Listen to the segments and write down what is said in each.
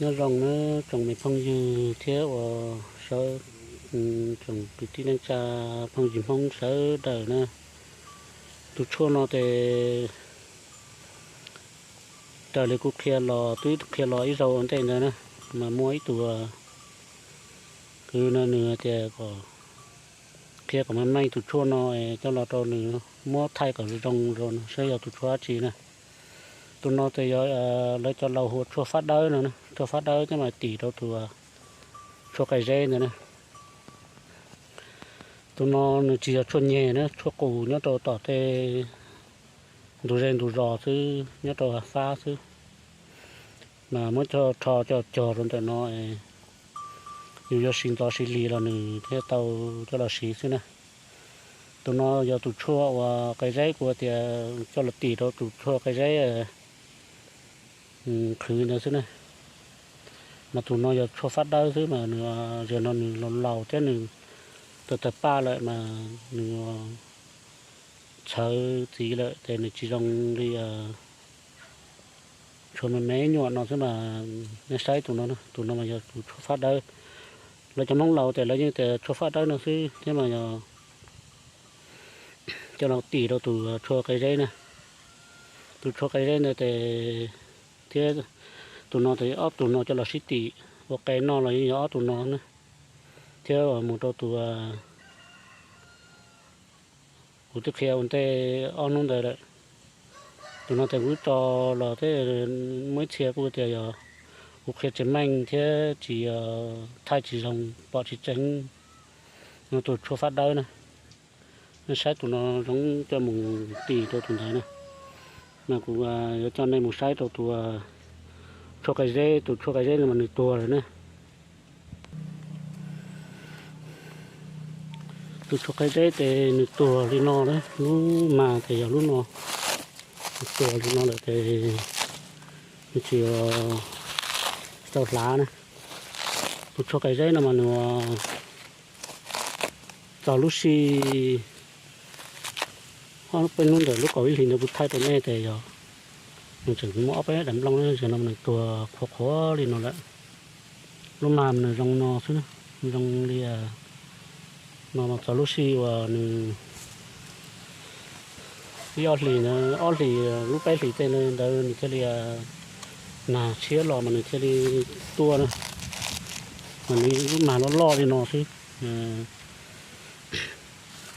Nyob zoo na tsoom me phooj ywg thiab uas sawv, tsoom kwv tij neej tsa phooj ywg Hmoob sawv daws na. Tus tshuaj no ces raws li kuv qhia los, twb qhia los ib zaug ua ntej ntawd na, mas muaj ib tug kwv no nws tias kom qhia kom meej meej tus tshuaj no coj los rau nws muab thaij kom zoo zoo saib yog tus tshuaj dab tsi na. Tus no ces yog lawv cov laus hu ua tshuaj fab dawb no, tshuaj fab dawb thiab mas tim rau tus tshuaj qe zeb ntawd na. Tus no nws tsis yog tshuaj nyeg na, tshuaj qus nyob rau tom tej ntug zej ntug zos xwb, nyob rau fab xwb. Mas muab coj rho coj cog rau ntawm no, yus yuav siv ntxov siv lig los nws thiaj tau coj los siv xwb na. Tus no yog tus tshuaj uas qe zeb kuv tias coj los tim rau tus tshuaj qe zeb qhwv ntawd xwb na. Mas tus no yog tshuaj fab dawb xwb mas nws, zaum no nws laus laus thiab nws tawg tawg paj lawm mas nws txhawv txiv lawm ces nws tsis zoo li tshuaj me me nyuam no xwb mas. Nej saib tus no, tus no mas yog tus tshuaj fab dawb. Lawv cov Hmoob laus ces lawv yeej tias tshuaj fab dawb no xwb thiab mas yog coj los tim rau tus tshuaj qe zeb na. Tus tshuaj qe zeb ntawd ces thiab tus no ces ob tug no coj los sib tim ua qe noj los yeej yog ob tug no na. Thiab mus rau tus kuv twb qhia ua ntej ob hnub ntawd lawm. Tus no ces kuv tso los thiab muaj ib txhia kuj tias yog kuv qhia tsis meej thiab tsis thaij tsis zoo pom tsis tseeb no tus tshuaj fab dawb na. Nej saib tus no zoo coj mus tim rau tus ntawd na. Mas kuv yuav coj nej mus saib rau tus tshuaj qe zeb, tus tshuaj qe zeb no mas nws tuag lawm na. Tus tshuaj qe zeb ces nws tuag li no na, lub mag ces yog lub no, nws tuag li no lawm ces nws tsis tau hlav na. Tus tshuaj qe zeb no mas nws txog lub sij, ob peb hnub ntawm lub kaum ib hlis ntawd kuv thaij rau nej tias yog nws tseem muaj ob peb daim nplooj na, zaum no nws tuag qhuav qhuav li no lawm. Lub mag nws zoo no xwb, zoo li no txog lub sij uas nws ib ob hlis ntawd, ob hlis lub peb hlis tej ntawd nws thiaj li nag tshiab los mas nws thiaj li tuaj na. Mas nws lub mag loj loj li no xwb.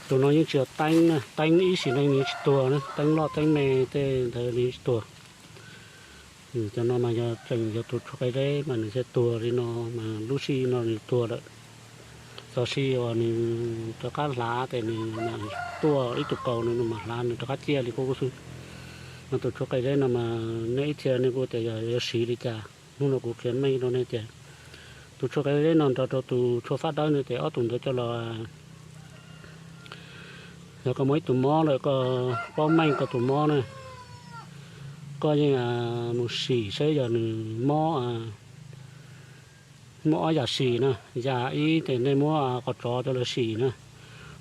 Tus no yeej tsis yog teeb na, teeb ib sim neej nws tsis tuag na, teeb loj teeb me tej ntawd nws tsis tuag. Cov no mas yog tseem yog tus tshuaj qe zeb mas nws thiaj tuag li no, mas lub sij no nws tuag lawm. Txog sij uas nws rov qab hlav ces nws mam tuaj ib tug kaus nws mam hlav nws rov qab ciaj li qub xwb. Mas tus tshuaj qe zeb no mas nej ib txhia nej kuj tias yog yuav siv li cas, hnub no kuv qhia meej rau nej tias tus tshuaj qe zeb no nrog rau tus tshuaj fab dawb no ces ob tug ntawd coj los, yog koj muaj ib tug mob lawm koj paub meej koj tus mob na, koj yeej mus sim saib yog nws mob, muaj ob yam sim na. Yam ib ces nej muab qos tsov coj los sim na.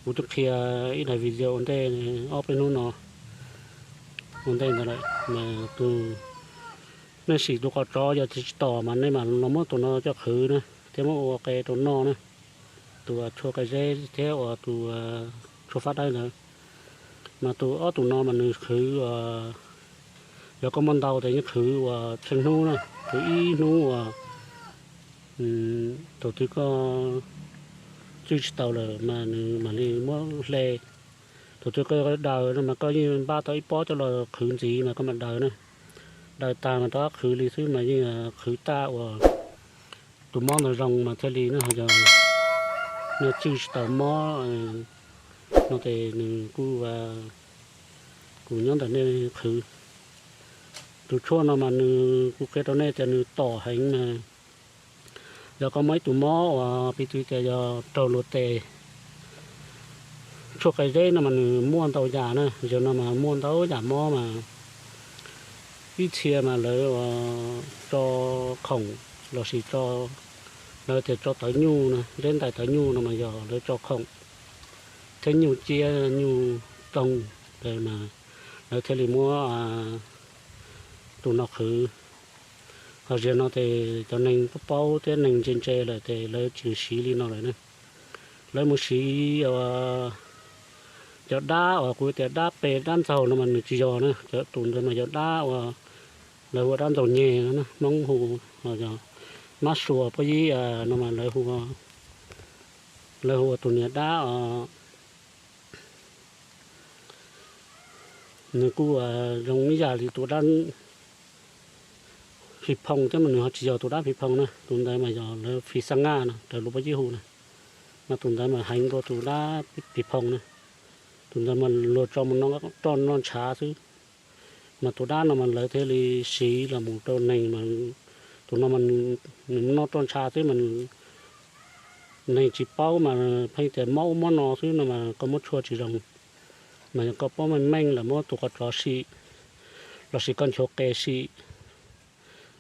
Kuv twb qhia ib daim video ua ntej ob peb hnub no, ua ntej ntawd lawm mas tus, nej sim tus qos tsov yog tsis tom mas nej mam los muab tus no coj qhwv na, thiab muab ua qe rau noj na. Tus tshuaj qe zeb thiab uas tus tshuaj fab dawb ntawd, mas tus ob tug no mas nws qhwv, yog koj muaj ntau ces yeej qhwv uas tsheej hnub na, qhwv ib hnub uas thaum twg koj tswj tsis tau lawm mas nws mam li muab hle. Thaum twg koj daws no mas koj yeej npaj tau ib pob coj los qhwv ntxiv mas koj mam daws na. Daws tag mas rov qab qhwv li xwb mas yeej qhwv tag uas tus mob ntawd zoo mas thiaj li na. Yog nej tswj tsis tau mob no ces nws kuj, kuv nyob ntawm nej qhwv. Tus tshuaj no mas nws, kuv qhia rau nej tias nws tom heev mas yog koj muaj ib tug mob uas piv txwv tias yog raug luag tes. Tshuaj qe zeb no mas nws muaj ntau yam na, zaum no mas muaj ntau yam mob mas ib txhia mas lawv tso khoom lossis tso, lawv tias tso tawv nyuj na, zeb ntais tawv nyuj no mas yog lawv tso khoom thiab nyuj ciab nyuj toog ntawd mas lawv thiaj li muab tus no qhwv. Ho zaum no ces cov neeg paub paub thiab neeg ntse ntse lawm ces lawv tsis siv li no lawm na. Lawv mus siv cov dab uas kuv tias dab pes dab ntxaug no mas nws tsis yog na. Cov tus ntawd mas yog dab uas lawv hu ua dab ntxaug nyeg no, Hmoob hu mab sua pob yib no mas lawv hu, lawv hu ua tus niag dab os. Nws kuj zoo ib yam li tus dab phim phoo thiab mas nws ho tsis yog tus dab phim phoo na. Tus ntawd mas yog lawv phim xab ngaj no raws lus pob yib hu na. Mas tus ntawd mas heev dua tus dab phim phoo na. Tus ntawd mas luag tso mus roj noj ntshav xwb. Mas tus dab no mas lawv thiaj li siv los mus rau neeg mas tus no mas nws noj roj ntshav xwb mas neeg tsis paub mas pheej tias mob ub mob no xwb no mas koj muab tshuaj tsis zoo. Mas yog koj paub meej meej los muab tus qov tsov sim lossis koj nchuav qe sim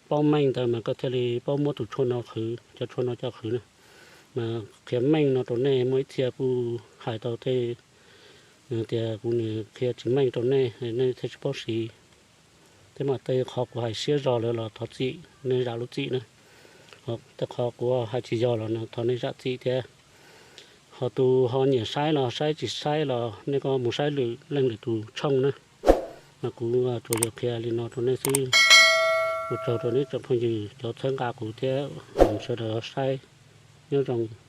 paub meej ntawd mas koj thiaj li paub muab tus tshuaj no qhwv, cov tshuaj no coj qhwv na. Mas qhia meej no rau nej, muaj ib txhia kuj hais tau tej tias kuv nim qhia tsis meej rau nej, nej thiaj tsis paub siv. Thiab mas tej qhov kuv hais siab zog lawm los thov txim, nej zam lub txim na. Tej qhov kuv hais tsis yog los thov nej zam txim thiab. Ho tus ho nyiam saib los saib, tsis saib los nej koj mus saib lwm leej lwm tus tshooj na. Mas kuv tsuas yog qhia li no rau nej xwb. Ua tsaug rau nej tsoom phooj ywg cov txhawb nqa kuv thiab sawv daws saib. Nyob zoo.